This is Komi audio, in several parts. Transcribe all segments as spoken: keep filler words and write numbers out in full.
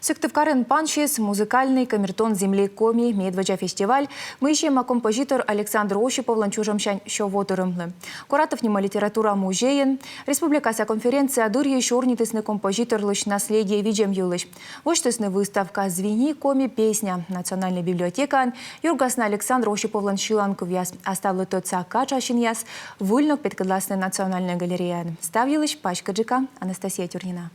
Сыктывкарын пансис музыкальный камертон земли «Коми медводдза» фестиваль, мыйсяма композитор Александр Осиповлӧн чужӧмсянь сё во тырымлы. Куратов нима литература музейын республикаса конференция дырйи сёрнитісны композиторлысь наследие видзӧм йылысь. Восьтісны выставка «Звени, Коми песня». Национальнӧй библиотекаын юргасны Александр Осиповлӧн сьыланкывъяс, а ставлы тӧдса катшасинъяс выль ног петкӧдласны Национальнӧй галереяын. Став йылысь паськыдджыка Анастасия Тюрнина.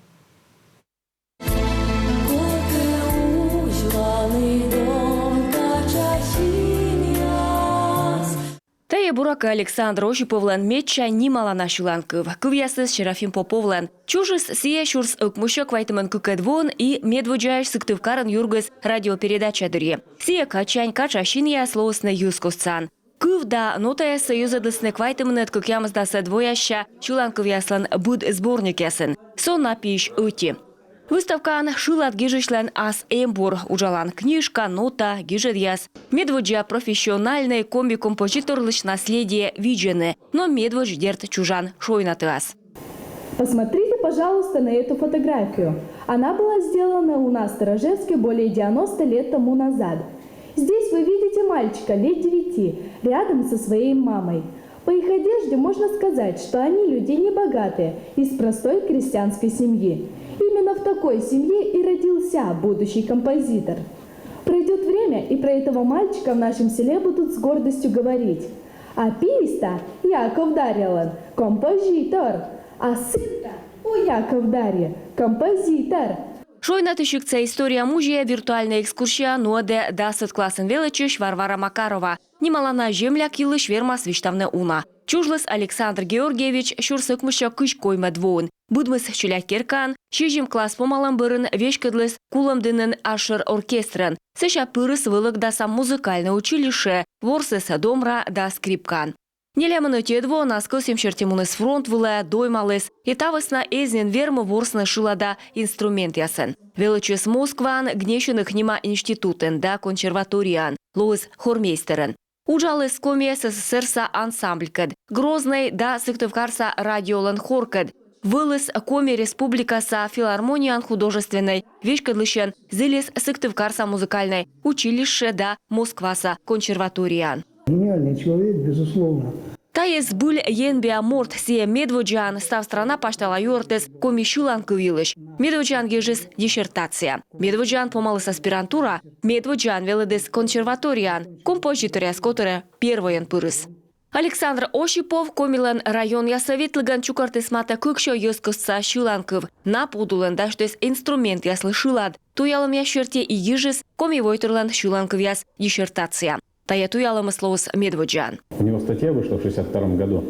Тайӧ, буракӧ, Александр Осиповлӧн медся нималана сьыланкыв. Кывъясыс Серафим Поповлӧн. Чужис сійӧ сюрс ӧкмыссё квайтымын кыкӧд воын и медводдзаысь Сыктывкарын юргис радиопередача дырйи. Сійӧ кадсянь катшасинъяс лоисны йӧзкостсаӧн. Кыв да нотаяссӧ йӧзӧдлісны квайтымынӧд — кӧкъямысдасӧд воясся сьыланкывъяслӧн быд сборникъясын. Со на пиысь ӧти. Выставкаын шылад гижысьлӧн ас эмбур: уджалан книжка, нота, гижӧдъяс. Медводдза профессиональнӧй коми композиторлысь наследие видзӧны, но медводз, дерт, чужан шойнатіас. Посмотрите, пожалуйста, на эту фотографию. Она была сделана у нас в Сторожевске более девяноста лет тому назад. Здесь вы видите мальчика лет девяти, рядом со своей мамой. По их одежде можно сказать, что они люди небогатые, из простой крестьянской семьи. Именно в такой семье и родился будущий композитор. Пройдет время, и про этого мальчика в нашем селе будут с гордостью говорить: «А пиысь та Яков Дарьялӧн композитор, а сын та у Яков Дарьи композитор». Шойнатысигтса история музейӧ виртуальнӧй экскурсия нуӧдӧ дасӧд классын велӧдчысь Варвара Макарова. Нималана земляк йылысь вермас висьтавны уна. Чужліс Александр Георгиевич сюрс ӧкмыссё кызь коймӧд воын. Быдмис челядь керкаын, сизим класс помалӧм бӧрын веськӧдліс Кулӧмдінын асшӧр оркестрӧн. Сэсся пырис Вӧлӧгдаса музыкальнӧй училищеӧ, ворсіс домра да скрипкаӧн. Нелямын ӧтиӧд воын ас кӧсйӧм серти муніс фронт вылӧ, доймаліс, и та вӧсна эз нин вермы ворсны шылада инструментъясӧн. Велӧдчис Москваын Гнесиных нима институтын да консерваторияын, лоис хормейстерӧн. Уджаліс Коми СССР-са ансамблькӧд, Грозный да Сыктывкарса радиолӧн хоркӧд. Вӧліс Коми Республикаса филармонияын художественнӧй веськӧдлысьӧн, зілис Сыктывкарса музыкальнӧй училище да Москваса консерваторияын. Гениальный человек, безусловно. Тайӧ збыль енбиа морт. Сійӧ медводдзаӧн став страна пасьтала юӧртіс коми сьыланкыв йылысь. Медводдзаӧн гижис диссертация. Медводдзаӧн помаліс аспирантура. Медводдзаӧн велӧдіс консерваторияын. Композиторъяс котырӧ первойӧн пырис. Александр Осипов Комилӧн районъясӧ ветлігӧн чукӧртіс матӧ кыксё йӧзкостса сьыланкыв. На подулын дасьтіс инструментъяслы шылад. Туялӧмъяс серти и гижис «Коми войтырлӧн сьыланкывъяс» диссертация. Тайӧ туялӧмыс лоис медводдзаӧн. У него статья вышла в шестьдесят втором году.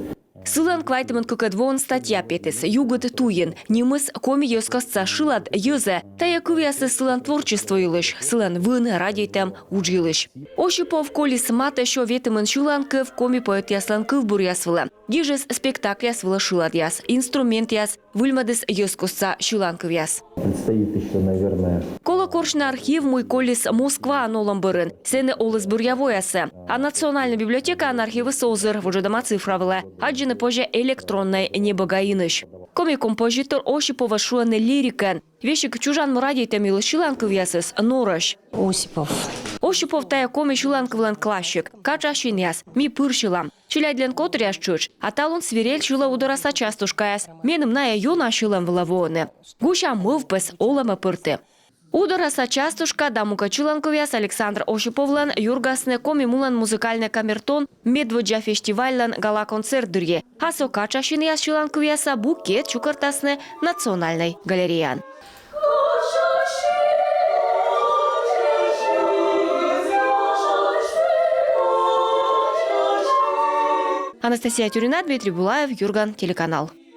Сылӧн квайтымын кыкӧд воын статья петіс «Югыд туйын». Нимыс «Коми йӧзкостса шылад йӧзӧ». Тайӧ кывъясыс сылӧн творчество йылысь, сылӧн вын, радейтӧм, удж йылысь. Осипов колис матӧ сё ветымын сьыланкыв коми поэтъяслӧн кывбуръяс вылӧ. Гижис спектакльяс вылӧ шыладъяс, инструментъяс, выльмӧдіс йӧзкостса сьыланкывъяс. Предстоит ещё, наверное. Колӧ корсьны архив, муй колис Москваын олӧм бӧрын. Сэні оліс буръя воясӧ. А Национальнӧй библиотекаын архивыс озыр, вуджӧдӧма цифра вылӧ. Аддзыны позьӧ электроннӧй небӧгаинысь. Коми композитор Осиповӧс шуӧны лирикӧн. Весиг чужан му радейтӧм йылысь сьыланкывъясыс норӧсь. Осипов. Осипов — тайӧ коми сьыланкывлӧн классик, катшасинъяс, ми пыр сьылам. Челядьлӧн котыръяс тшӧтш. А талун свирель сьылӧ Удораса частушкаяс. Меным найӧ ёна сьӧлӧм вылӧ воӧны. Гуся мӧвпыс олӧмӧ пӧрті. Удораса частушка да мукӧд сьыланкывъяс Александр Осиповлӧн юргасны Коми мулӧн музыкальнӧй камертон медводдза фестивальлӧн гала-концерт дырйи. А со катшасинъяс сьыланкывъяса букет чукӧртасны Национальнӧй галереяын. Анастасия Тюрина, Дмитрий Булаев, «Юрган» телеканал.